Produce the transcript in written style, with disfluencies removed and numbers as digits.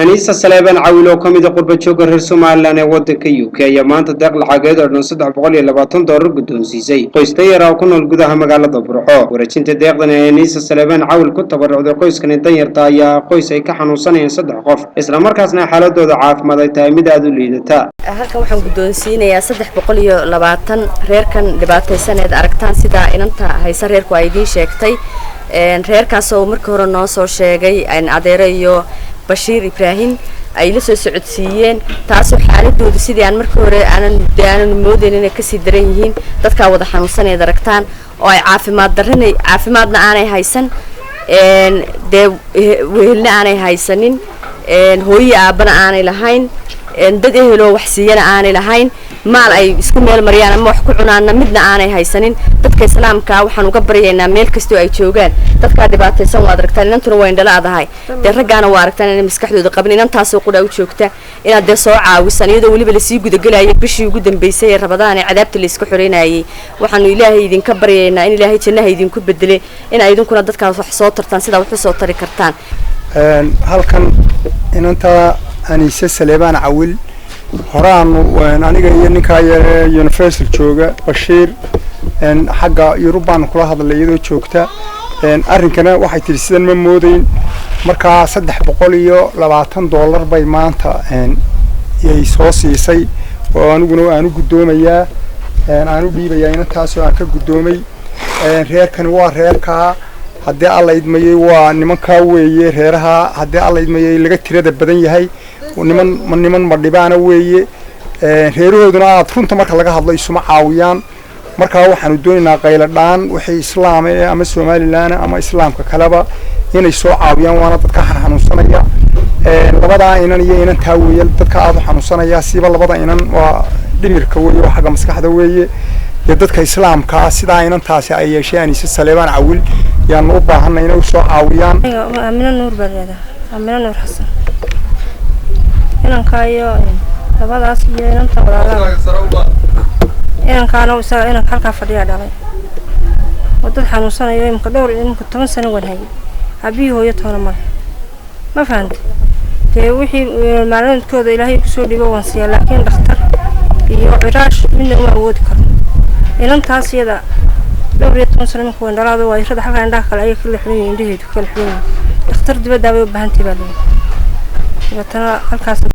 Aniisa Saleebaan Cawil oo ka mid a qurba joogga reer Somaliland ee waddanka UK ayaa maanta deeq lacageed oo dhan $320 guddoonsiisay qoys danyar oo ku nool gudaha magaalada Burco. Wareejinta deeqdan ee Aniisa Saleebaan Cawil ku tabarucday qoyskani danyarta ayaa qoys ay ka xanuunsanayeen saddex qof, islamarkaasna xaaladooda caafimaad ay tahay mid aada u liidata. Halkan waxaan guddoonsiinayaa 320 reerkan dhibaataysan eed aragtaan, sida inanta haysa reerku ay idiin sheegtay. Reerkaasoo markii hore noo soo sheegay adeero iyo Bashiir Ibraahim ay la soo socodsiiyeen, taasoo xaaladoodu sidii aan markii hore aanan de aanan moodayn inay kasii daran yihiin. Dadkaa wada xanuunsaneed aragtaan oo ay caafimaad darrina, caafimaadna aanay haysan, dee wehelna aanay haysanin, hooyi aabbana aanay lahayn, dad eheloo wax siiyana aanay lahayn, maal ay isku meel mariyaan ama wax ku cunaanna midna aanay haysanin. Dadka islaamkaa waxaan uga baryaynaa meel kastoo ay joogaan dadkaa dhibaataysan. Waa aragtaan, inantuna waa indhala-adahay, dee raggaana waa aragtaan inay maskaxdooda qabin. Inantaasoo qudha u joogta inaad dee soo caawisan, iyadoo weliba lasii gudagelayay bishii ugu dambeysay ee Rabadaan ee cadaabta layska xoreynayay. Waxaanu Ilaahay idinka baryaynaa in Ilaahay jannaha idinku bedele, in ay idinkuna dadkaas wax soo tartaan sidaa wax u soo tari kartaan. Halkan inanta Aniise Saleebaan Cawil horaanu aniga iyo ninkaa yare Universal jooga, Bashiir, xagga Yurub baanu kula hadlay iyadoo joogta. Arrinkana waxay tidhi sidan ma moodeyn. Markaa $320 bay maanta yay soo siisay oo aniguna aan u guddoomayaa, aan u dhiibayaa inantaasoo aan ka guddoomay. Reerkani waa reerkaa, haddii Alla idmayey, waa nimankaa weeye. Reeraha, haddii Alla idmayey, laga tirada badan yahay, niman madhibaana weeye. Reerahooduna aad runta marka laga hadlo isuma caawiyaan. Markaa waxaanu doonaynaa qayladhaan wixii islaam ee ama Somaliland ama islaamka kaleba inay soo caawiyaan. Waana dadka xanuunsanaya, labadaa inan iyo inantaa weeye dadka aada u xanuunsanaya. Siba labada inan waa dhimirka weeye oo xagga maskaxda weeye. Dee dadka islaamkaa sidaa inantaasi ay yeesheen, Aniise Saleebaan Cawil, yaanu u baahanay inay usoo caawiyaan. Aamino Nuur baa leedahay, Aamino Nuur Xasan. Inankaa iyo labadaas iyo inanta walaalaha inankaana isaga inanka halkaa fadhiyaa dhalay oo dad xanuunsanayo imika dhowr imika 10 sano waan hayay. Aabihii hooyo toona male, ma fahantay? Dee wixii maalmoodkooda Ilaahay kusoo dhibo waan siiyaa, laakiin dhakhtar iyo ciraash midna uma awoodi karo. Inantaas iyada dhowr iyo toban sano imika waan dhalaado, waa irada halkaa indhaha kale ayay kala xiran yihiin, indhaheedu kala xiran yihiin. Dhakhtar dibaddaa bay u baahantahay baa leeyahay. Dabeetana halkaas.